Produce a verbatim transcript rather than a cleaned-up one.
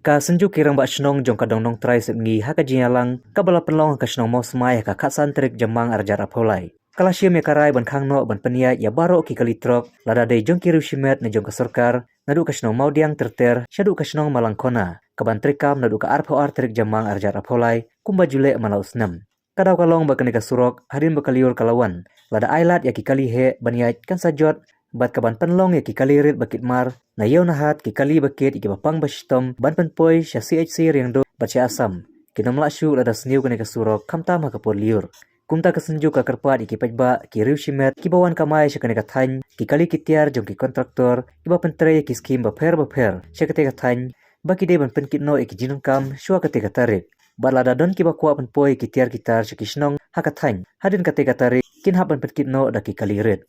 Ka Synjuk ki Rangbah Shnong jong ka Dongnongtrai Sepngi ha ka jingïalang kaba la pynlong ha ka shnong Mawsmai ha ka khatsan tarik Jymmang arhajar arphew lai, ka la shim ïa ka rai ban khang noh ban pynïaid ïa baroh ki kali trok lada dei jong ki riew shimet ne jong ka sorkar, naduh ka shnong Mawdiang ter ter shaduh ka shnong Malangkhona, kaban treikam naduh ka arphew ar tarik Jymmang arhajar arphew lai, kumba ju leh man la u snem. Ka daw ka long ba kane ka surok, hadien ba ka lyiur ka la wan, lada ai lad ïa ki kali heh ban ïaid kan sa jot, bad kaban pynlong ïa ki kali rit ba kit mar, na Ïew Nahat, ki kali ba kit ïa kiba pang ba shitom ban pynpoi sha C H C Riangdo bad sha Assam, kin ym lah shuh lada sniew kane ka surok khamtam ha ka por lyiur. Kumta ka Synjuk ka kyrpad ïa ki paidbah, ki riew shimet kiba wan kamai sha kane ka thaiñ, ki kali ki tiar jong ki kontraktor kiba pyntrei ïa ki skhim bapher bapher sha katei ka thaiñ, ba ki dei ban pynkit noh ïa ki jingdonkam shuwa katei ka tarik. Bad lada don kiba kwah pynpoi ïa ki tiar ki tar sha ki shnong ha ka thaiñ hadien katei ka tarik, kin hap ban pynkit noh da ki kali rit.